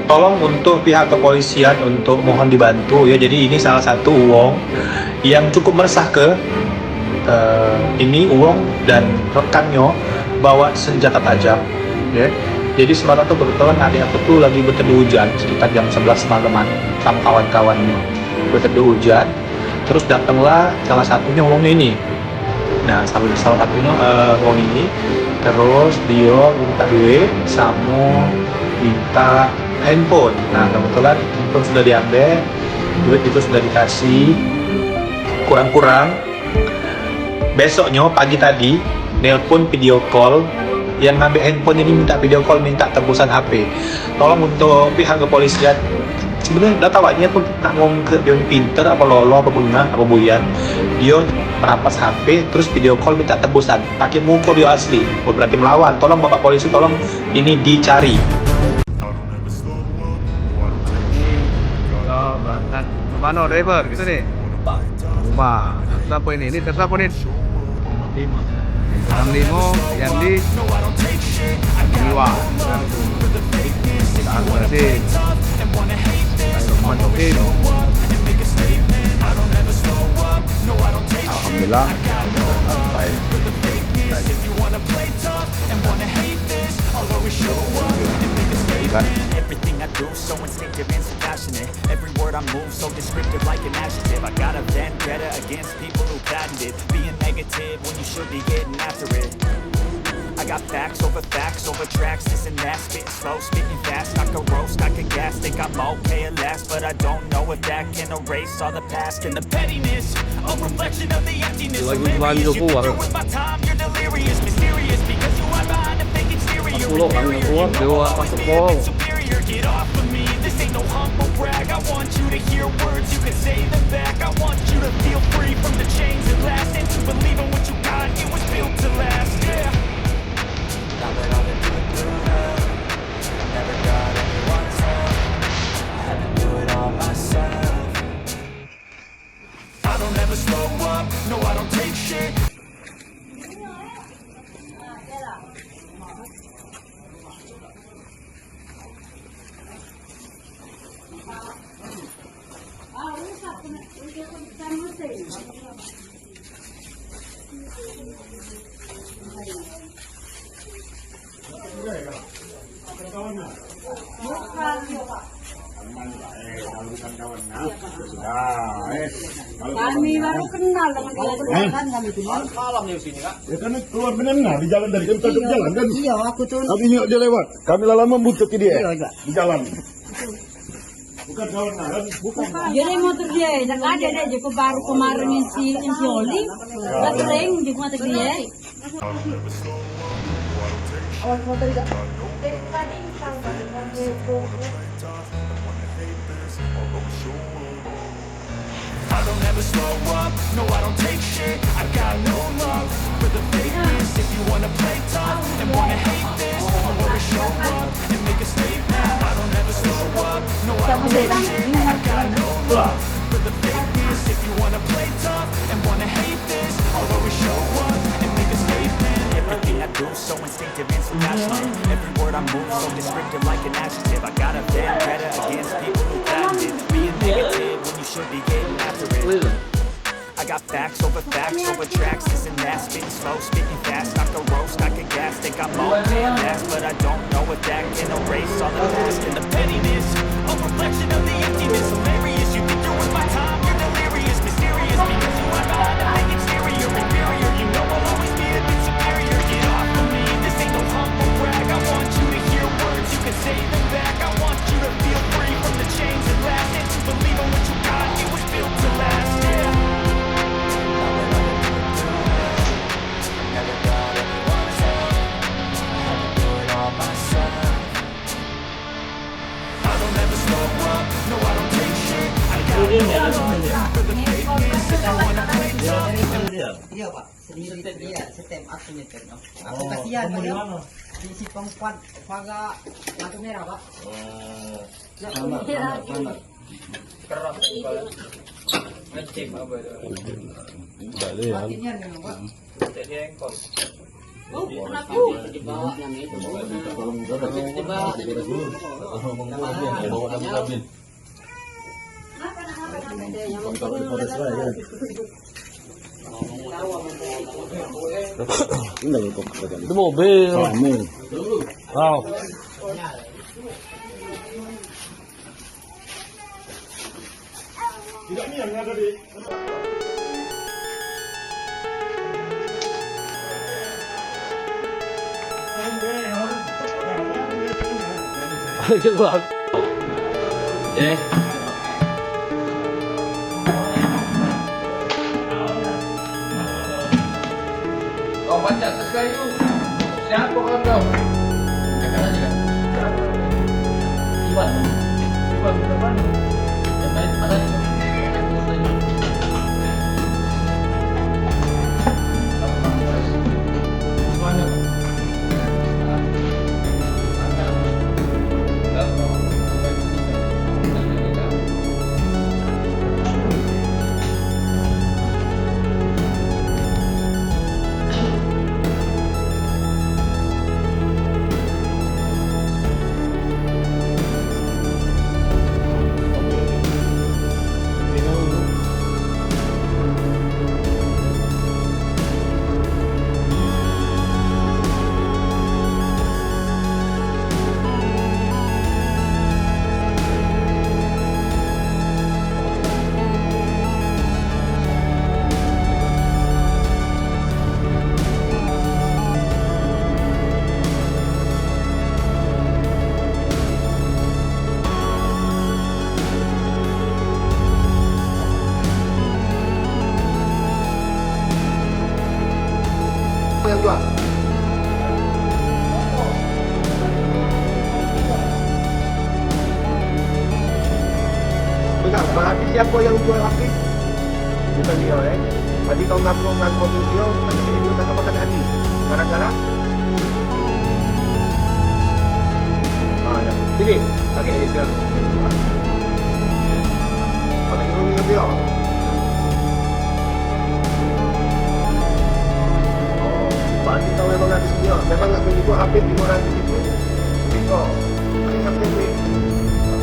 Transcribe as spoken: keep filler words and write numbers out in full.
Tolong untuk pihak kepolisian untuk mohon dibantu ya. Jadi ini salah satu wong yang cukup meresahke. Eh, ini wong dan rekannya bawa senjata tajam, ya. Jadi semalam tuh kebetulan adik aku tuh lagi beteduh hujan sekitar jam sebelas malaman sama kawan-kawannya. Beteduh hujan, terus datanglah salah satunya wongnya ini. Nah, salah, salah satunya, eh, wong ini, terus dia minta duit sama minta handphone. Nah, kebetulan handphone sudah diambil, duit itu sudah dikasih. Kurang-kurang besoknya pagi tadi nelpon video call, yang ngambil handphone ini minta video call, minta tebusan H P. Tolong untuk pihak kepolisian. Sebenarnya dah tahu niat pun nak ngomong ke dia pinter apa lolo apa bengah apa buyan. Dia merampas H P terus video call minta tebusan. Pakai muka dia asli. Oh, berarti melawan. Tolong Bapak polisi, tolong ini dicari. Yo, berangkat ke mano, driver? Kito ni? Rumah. Siapo ini? Ini Tesla apo ni? Enam limo, Yandi, Iwa. Terima kasih. Alhamdulillah. Sampai. Everything I do so instinctive and so passionate. Every word I move so descriptive like an adjective. I got a vendetta against people who patented being negative when you should be getting after it. I got facts over facts over tracks, this and that, spitting slow, spitting fast. I could roast, I could gas, think I'm okay at last, but I don't know if that can erase all the past and the pettiness. A reflection of the emptiness. Lagi belanja keluar. With my time, you're delirious, mysterious, because you hide behind a fake exterior. Sepuluh orang yang keluar, dewa masuk mall. Superior, get off of me. This ain't no humble brag. I want you to hear words, you can say them back. I want you to feel free from the chains that last, and to believe in what you got, it was built to last, yeah. Now that I've been put through hell, never got anyone's help. I had to do it all myself. I don't ever slow up, no, I don't take shit. Kami baru kenal dengan dia, kan kami kenal. Malam ya sini, Kak? Ya kan keluar bener nah, di jalan tadi kan tadi jalan kan. Iya, aku tuh. Kami ingat dia lewat. Kami lah lama buntut dia. Iya, iya. Di jalan. Bukan kawan nah, kan? Bukan. Jadi motor dia, dak ada deh, jeko baru kemarin si, si Oli. Dak sering jeko motor dia. I don't ever slow up, no, I don't take shit. I got no love for the fakeness. If you wanna play tough and wanna hate this, I'll always show up and make a statement. I don't ever slow up, no, I don't take shit. I got no love for the fakeness. If you wanna play tough and wanna hate this, I'll always show up and make a statement. Everything I do so instinctive and so passionate. Every word I move so descriptive like an adjective. I got a vendetta against people who patented being negative when you should be getting after it. I got facts over facts over tracks, this and that, spitting slow, spitting fast, I could roast, I could gas, think I'm okay at last, but I don't know if that can erase all the past and the pettiness, a reflection of the emptiness, hilarious, you think you're worth my time, you're delirious, mysterious, because you hide behind a fake exterior, inferior, you know I'll always be a bit superior, get off of me, this ain't no humble brag, I want you to hear words, you can say them back, I want you to feel free from the chains that last, and to believe in what you got, it was built to last, yeah. Iya, Pak. Sendiri. Iya, setem aku nyetir, no. Aku kasihan, Pak, ya. Di Simpang Empat, pagar lampu merah, Pak. Keras kepala. Ngecek apa itu? Tidak ada ya. Matinya memang, Pak. Cek di engkol. Oh, Di mobil. Wow. Eh. Kau pacak ke kayu. Siapa kawan kau? Kakak aja. Iwan. Iwan, Iwan. Yang lain mana? Iwan. Yang dua. Benar, berarti siapa yang jual Hafiz? Bukan dia, eh. Tadi kau ngaku-ngaku dia, tapi dia tak makan hati. Gara-gara? Ah, ya. Sini, pakai dia. Pakai dulu minum dia. Oh, berarti kau memang habis dia. Memang nak beli buah habis lima ratus ribu. Biko.